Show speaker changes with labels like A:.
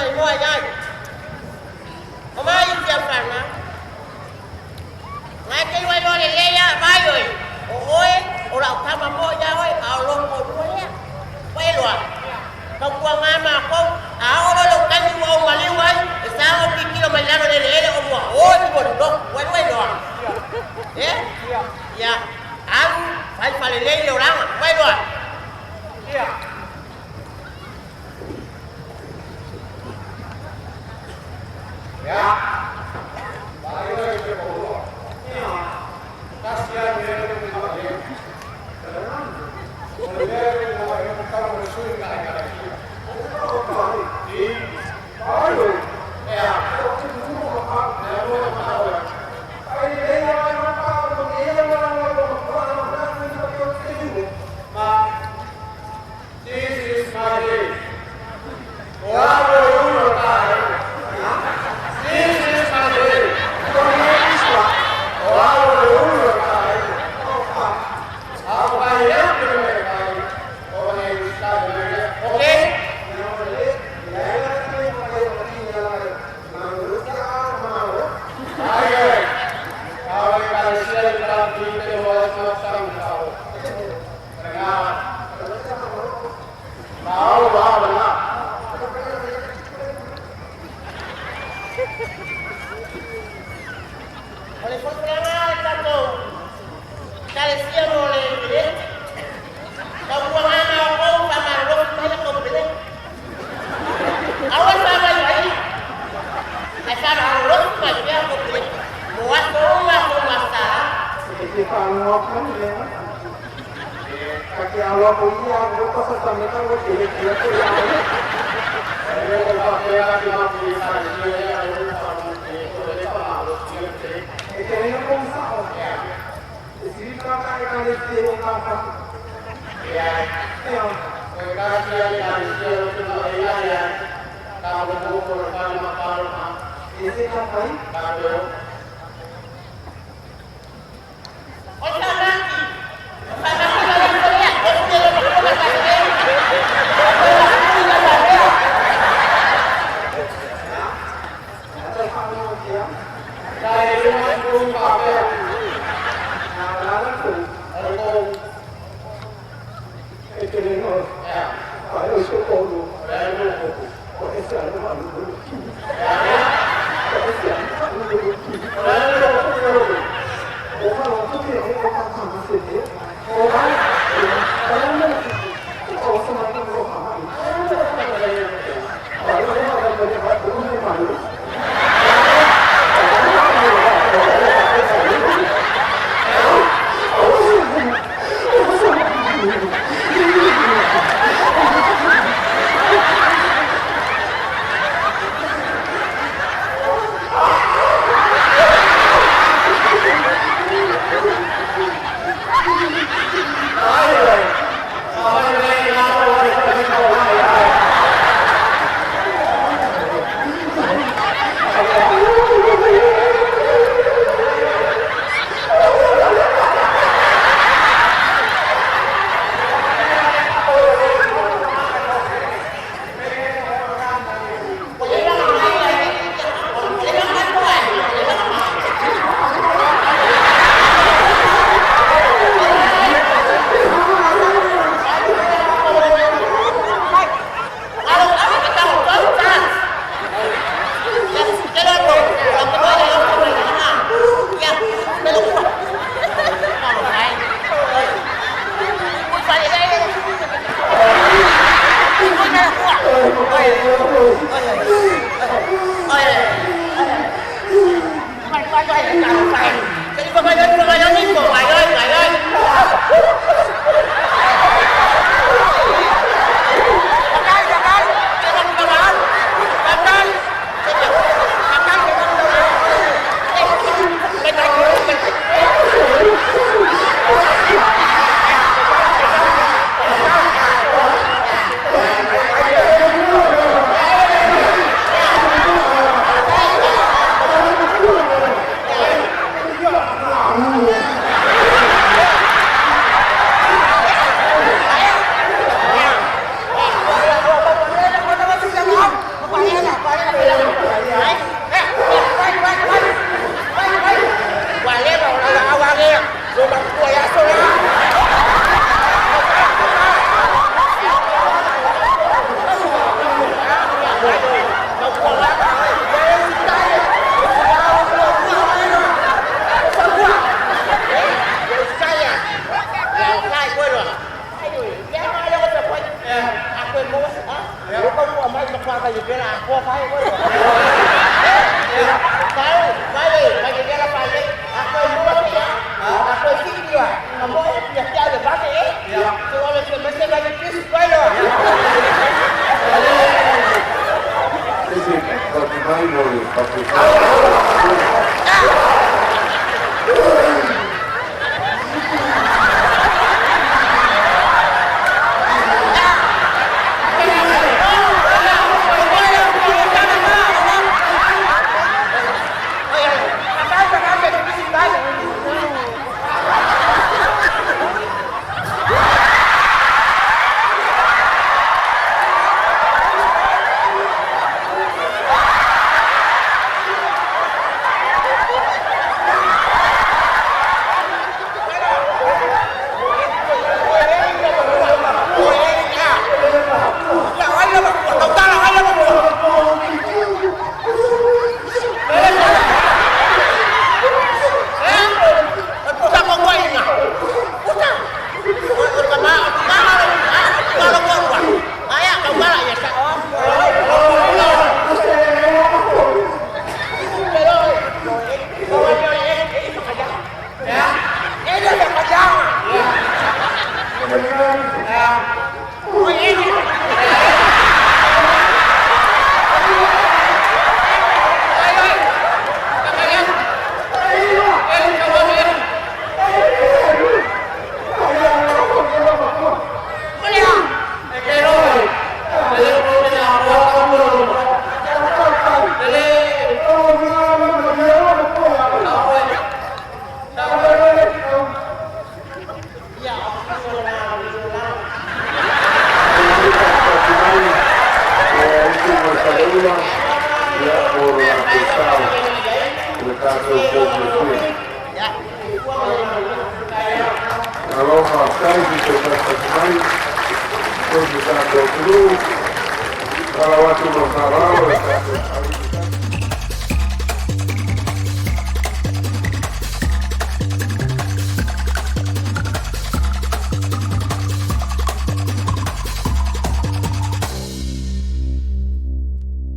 A: mai moa iai. O mai i tia whana. Ngai te iwa loa le leia, vai oi. O oe, o lau tama moa ia oe, a o lomo o lua lea. Wai loa. Tau kua ngā mākou, a o lo lo taimi ua o maliu ai, e sa o kikilo mai lalo le le ele o mua, o ni mo lo, wai wai loa. E? Ia, alu, fai fale lei le oranga, wai loa.
B: Ia.
C: Ia. Vai oi te koua. Kasi ai me le te mahi. O le mea le na e mo kau mo sui ka ai ka ki. I. Ea. Ea mo ka oe. Ma. This is my day. O alo e uno ka ai. This is my day. O alo e uno ka ai. A o kai e te me kai. O nei sa le.
A: Okay?
C: Ai ai. Ka o ka sia i ka ki te o e sa sa u ka o. Nga. Ma o wa wa la.
A: O le folafolanga a le tatou Ekalesia mo le peleti. Tau kuaga maokou faamalolofi mai la tou peleti. Aua le faavaivaiga, ae faamalolofi mai pea tou peleti mo aso uma aso uma aso Salā.
C: E le o ka pea ki ma ki ka sia e a o ka mo ki o le pa ma lo ki te. Ia. O ka sia le ka sia o te mo e ia ia. Ka mo mo ko ka ma ka ro ma. Ka to.
A: O le faamaki, o faamaki ma le folia, o fia le makua ma ka
C: Ka e le ma ku ka pea. O le ko. Ia. O le lu ko. O le lu ko lu. Aloha.